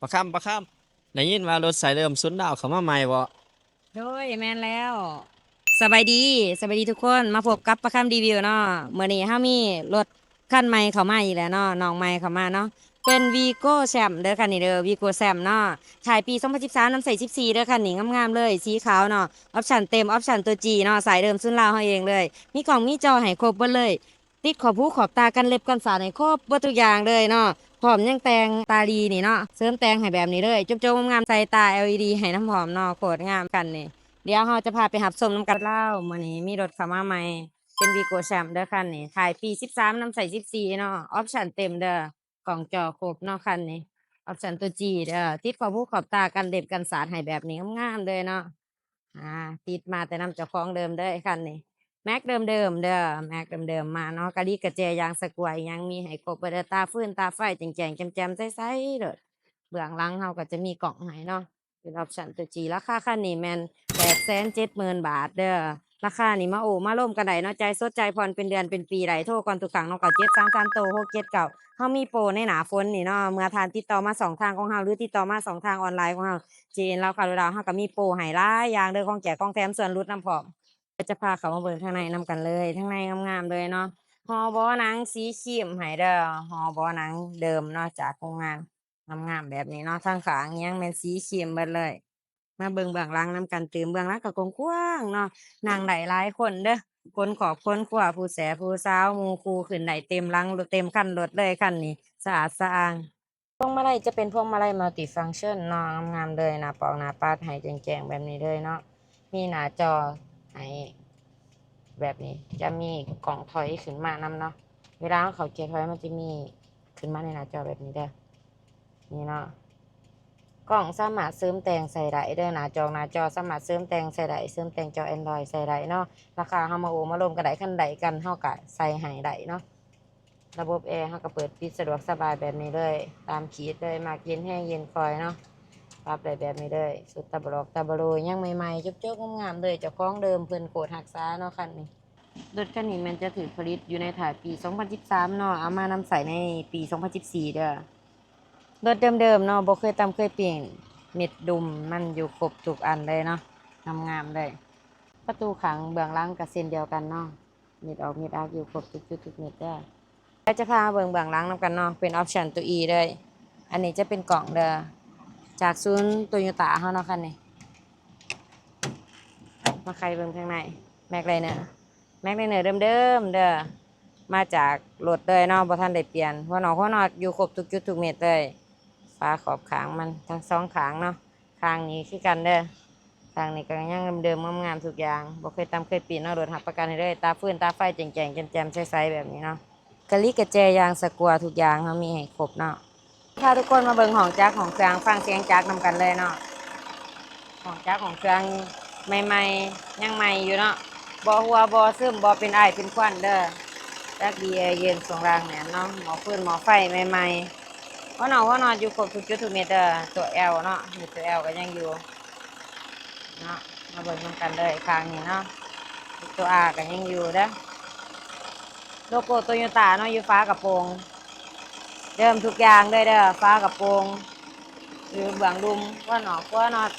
ປາຄຳ ປາຄຳ ໄດ້ຍິນວ່າລົດສາຍເດີມສູນລາວເຂົ້າມາໃໝ່ບໍ? ໂດຍ ແມ່ນແລ້ວ. ສະບາຍດີ ສະບາຍດີທຸກຄົນ ມາພົບກັບປາຄຳຣີວິວເນາະ. ມື້ນີ້ເຮົາມີລົດຄັນໃໝ່ເຂົ້າມາອີກແລ້ວເນາະ ນ້ອງໃໝ່ເຂົ້າມາເນາະ ເປັນວີໂກ້ແຊມເດີ ຄັນນີ້ເດີ ວີໂກ້ແຊມເນາະ ຂາຍປີສອງພັນສິບສາມ ນຳໃຊ້ສິບສີ່ເດີ ຄັນນີ້ງາມໆເລີຍ ສີຂາວເນາະ ອອບຊັນເຕັມ ອອບຊັນຕົວຈີເນາະ ສາຍເດີມສູນລາວເຮົາເອງເລີຍ ມີກ້ອງມີຈໍໃຫ້ຄົບເບິດເລີຍ. ຕິດຂອບຫູຂອບຕາ ກັນເລັບກັນສາດໃຫ້ຄົບເບິດທຸກຢ່າງເລີຍເນາະ ພ້ອມຍັງແຕ່ງຕາລີນີ້ເນາະ ເສີມແຕ່ງໃຫ້ແບບນີ້ເລີຍ ຈົບໆງາມໆ ໃສ່ຕາ ແອລອີດີ ໃຫ້ນຳພ້ອມເນາະ ໂຄດງາມຄັນນີ້. ດຽວເຮົາຈະພາໄປຮັບຊົມນຳກັນລາວ. ມື້ນີ້ມີລົດເຂົ້າມາໃໝ່ ເປັນວີໂກ້ແຊມເດີ ຄັນນີ້ ຂາຍປີສິບສາມ ນຳໃຊ້ສິບສີ່ເນາະ ອອບຊັນເຕັມເດີ ກ້ອງຈໍຄົບເນາະ ຄັນນີ້ ອອບຊັນຕົວຈີເດີ ຕິດຂອບຫູຂອບຕາ ກັນເລັບກັນສາດໃຫ້ແບບນີ້ງາມໆເລີຍເນາະ. ອ່າ ຕິດມາແຕ່ນຳເຈົ້າຂອງເດີມເດີ ຄັນນີ້ ແມັກເດີມໆເດີ ແມັກເດີມໆມາເນາະ ກະລິກະແຈ ຍາງສະກົວ ອີ່ຫຍັງມີໃຫ້ຄົບເບິດເດີ ຕາຟືນຕາໄຟແຈ້ງໆແຈ່ມໆໃສໆໂລດ. ເບື້ອງຫຼັງເຮົາກໍຈະມີກ້ອງໃຫ້ເນາະ ເປັນອອບຊັນຕົວຈີ ລາຄາຄັນນີ້ແມ່ນແປດແສນເຈັດໝື່ນບາດເດີ. ລາຄານີ້ມາໂອ້ມາລົມກັນໄດ້ເນາະ ຈ່າຍສົດຈ່າຍຜ່ອນເປັນເດືອນເປັນປີໄດ້ ໂທກ່ອນທຸກຄັ້ງເນາະ ເກົ້າເຈັດສາມສາມໂຕຫົກເຈັດເກົ້າ. ເຮົາມີໂປໃນໜ້າຝົນນີ້ເນາະ ເມື່ອທ່ານຕິດຕໍ່ມາຊ່ອງທາງຂອງເຮົາ ຫຼື ຕິດຕໍ່ມາຊ່ອງທາງອອນລາຍຂອງເຮົາ ເຈເອັນ ລາວຄາໂດລາວ ເຮົາກໍມີໂປໃຫ້ຫຼາຍຢ່າງເດີ ຂອງແຈກຂອງແຖມ ສ່ວນຫຼຸດນຳພ້ອມ. ດຽວຈະພາເຂົ້າມາເບິ່ງທາງໃນນຳກັນເລີຍ ທາງໃນງາມໆເລີຍເນາະ ຫໍ່ເບາະໜັງສີຄຣີມໃຫ້ເດີ ຫໍ່ເບາະໜັງເດີມເນາະ ຈາກໂຮງງານ ງາມໆແບບນີ້ເນາະ ທາງຂ້າງຫຍັງແມ່ນສີຄຣີມເບິດເລີຍ. ມາເບິ່ງເບື້ອງຫຼັງນຳກັນຕື່ມ ເບື້ອງຫຼັງກໍກວ້າງໆເນາະ ນັ່ງໄດ້ຫຼາຍຄົນເດີ ຄົນຄອບຄົນຄົວ ຜູ້ແຊຜູ້ສາວ ໝູ່ຄູ່ ຂຶ້ນໄດ້ເຕັມຫຼັງ ເຕັມຄັນລົດເລີຍ ຄັນນີ້ ສະອາດສະອ້າງ. ພວງມາໄລຈະເປັນພວງມາໄລມັລຕິຟັງຊັນເນາະ ງາມໆເລີຍ ໜ້າປອກໜ້າປັດໃຫ້ແຈ້ງໆແບບນີ້ເລີຍເນາະ ມີໜ້າຈໍໃຫ້ແບບນີ້ ຈະມີກ້ອງຖອຍຂຶ້ນມານຳເນາະ ເວລາເຮົາເຂົ້າເກຍຖອຍ ມັນຈະມີຂຶ້ນມາໃນໜ້າຈໍແບບນີ້ເດີ ນີ້ເນາະ. ກ້ອງສາມາດເສີມແຕ່ງໃສ່ໄດ້ເດີ ໜ້າຈອ ໜ້າຈໍສາມາດເສີມແຕ່ງໃສ່ໄດ້ ເສີມແຕ່ງຈໍແອນດຣອຍໃສ່ໄດ້ເນາະ. ລາຄາເຮົາມາໂອ້ມາລົມກັນໄດ້ ຄັນໄດ້ກັນເຮົາກະໃສ່ໃຫ້ໄດ້ເນາະ. ລະບົບແອເຮົາກໍເປີດປິດສະດວກສະບາຍແບບນີ້ເລີຍ ຕາມຂີດເລີຍ ມັກເຢັນແຮງເຢັນຄ່ອຍເນາະ ປັບໄດ້ແບບນີ້ເລີຍ. ຊຸດຕາບະຫຼອກຕາບະໂລ ຍັງໃໝ່ໆ ຈົກໆງາມໆເລີຍ ເຈົ້າຂອງເດີມເພິ່ນໂຄດຮັກສາເນາະ ຄັນນີ້. ລົດຄັນນີ້ແມ່ນຈະຖືກຜະລິດຢູ່ໃນທ້າຍປີສອງພັນສິບສາມເນາະ ເອົາມານຳໃຊ້ໃນປີສອງພັນສິບສີ່ເດີ. ລົດເດີມໆເນາະ ບໍ່ເຄີຍຕຳເຄີຍປີ້ງ ເມັດດຸມມັນຢູ່ຄົບທຸກອັນເລີຍເນາະ ງາມໆເລີຍ. ປະຕູຂ້າງເບື້ອງຫຼັງກໍເຊັ່ນດຽວກັນເນາະ ເມັດອອກເມັດອາກຢູ່ຄົບທຸກຈຸດທຸກເມັດເດີ. ດຽວຈະພາມາເບິ່ງເບື້ອງຫຼັງນຳກັນເນາະ ເປັນອອບຊັນຕົວອີເລີຍ. ອັນນີ້ຈະເປັນກ້ອງເດີ ຈາກສູນໂຕໂຍຕາເຮົາເນາະ ຄັນນີ້. ມາໄຂເບິ່ງທາງໃນ ແມັກໄລເນີ ແມັກໄລເນີເດີມໆເດີ ມາຈາກລົດເລີຍເນາະ ບໍ່ທັນໄດ້ປ່ຽນ ຫົວນອກຫົວນອດຢູ່ຄົບທຸກຈຸດທຸກເມັດເລີຍ. ຝາຂອບຂ້າງມັນທັງສອງຂ້າງເນາະ ຂ້າງນີ້ຄືກັນເດີ ຂ້າງນີ້ກໍຍັງເດີມໆງາມໆທຸກຢ່າງ ບໍ່ເຄີຍຕຳເຄີຍປີ້ງເນາະ. ລົດຮັບປະກັນໃຫ້ເລີຍ ຕາຟືນຕາໄຟແຈ້ງໆແຈ່ມໆໃສໆແບບນີ້ເນາະ. ກະລິກະແຈ ຢາງສະກົວ ທຸກຢ່າງເຮົາມີໃຫ້ຄົບເນາະ. ພາທຸກຄົນມາເບິ່ງຫ້ອງຈັກຫ້ອງເຄື່ອງ ຟັງສຽງຈັກນຳກັນເລີຍເນາະ. ຫ້ອງຈັກຫ້ອງເຄື່ອງໃໝ່ໆ ຍັງໃໝ່ຢູ່ເນາະ ບໍ່ຮົ່ວບໍ່ຊຶມ ບໍ່ເປັນອາຍເປັນຄວັນເດີ. ຈັກດີແອເຢັນ ຊ່ວງລ່າງແໜ້ນເນາະ ໝໍ້ຟືນໝໍ້ໄຟໃໝ່ໆ ຫົວນອກຫົວນອດຢູ່ຄົບທຸກຈຸດທຸກເມັດເດີ. ຕົວແອວເນາະ ມີຕົວແອວກໍຍັງຢູ່ເນາະ ມາເບິ່ງນຳກັນເລີຍ ຂ້າງນີ້ເນາະ ຕົວອາກໍຍັງຢູ່ເດີ. ໂລໂກ້ໂຕໂຍຕາເນາະ ຢູ່ຝາກະໂປງ ເດີມທຸກຢ່າງເລີຍເດີ ຝາກະໂປງ ຫຼືເບື້ອງລຸ່ມ ຫົວນອກຫົວນອດ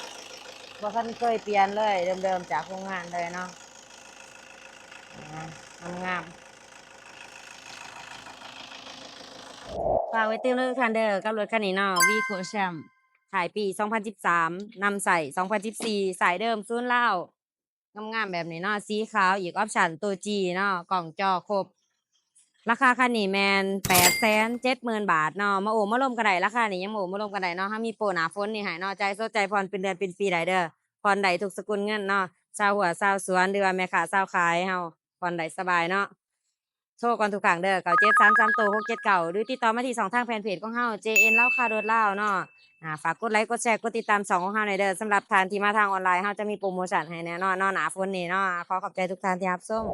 ບໍ່ທັນເຄີຍປ່ຽນເລີຍ ເດີມໆຈາກໂຮງງານເລີຍເນາະ. ອ່າ ງາມໆ ຝາກໄວ້ຕື່ມເດີທຸກທ່ານເດີ ກັບລົດຄັນນີ້ເນາະ ວີໂກ້ແຊມ ຂາຍປີສອງພັນສິບສາມ ນຳໃຊ້ສອງພັນສິບສີ່ ສາຍເດີມສູນລາວ ງາມໆແບບນີ້ເນາະ ສີຂາວ ອີກອອບຊັນໂຕຈີເນາະ ກ້ອງຈໍຄົບ. ລາຄາຄັນນີ້ແມ່ນແປດແສນເຈັດໝື່ນບາດເນາະ ມາໂອ້ມາລົມກັນໄດ້ ລາຄານີ້ຍັງມາໂອ້ມາລົມກັນໄດ້ເນາະ. ເຮົາມີໂປໜ້າຝົນນີ້ໃຫ້ເນາະ ຈ່າຍສົດຈ່າຍຜ່ອນເປັນເດືອນເປັນປີໄດ້ເດີ ຜ່ອນໄດ້ທຸກສະກຸນເງິນເນາະ ຊາວຮົ້ວຊາວສວນ ຫຼືວ່າແມ່ຄ້າຊາວຂາຍເຮົາຜ່ອນໄດ້ສະບາຍເນາະ. ໂທກ່ອນທຸກຄັ້ງເດີ ເກົ້າເຈັດສາມສາມໂຕຫົກເຈັດເກົ້າ ຫຼືຕິດຕໍ່ມາທີ່ຊ່ອງທາງແຟນເພຈຂອງເຮົາ ເຈເອັນ ລາວຄາລົດລາວເນາະ. ອ່າ ຝາກກົດໄລ ກົດແຊ ກົດຕິດຕາມຊ່ອງຂອງເຮົາແດ່ເດີ ສຳລັບທ່ານທີ່ມາທາງອອນລາຍ ເຮົາຈະມີໂປຣໂມຊັນໃຫ້ແນ່ນອນເນາະ ໜ້າຝົນນີ້ເນາະ. ຂໍຂອບໃຈທຸກທ່ານທີ່ຮັບຊົມ.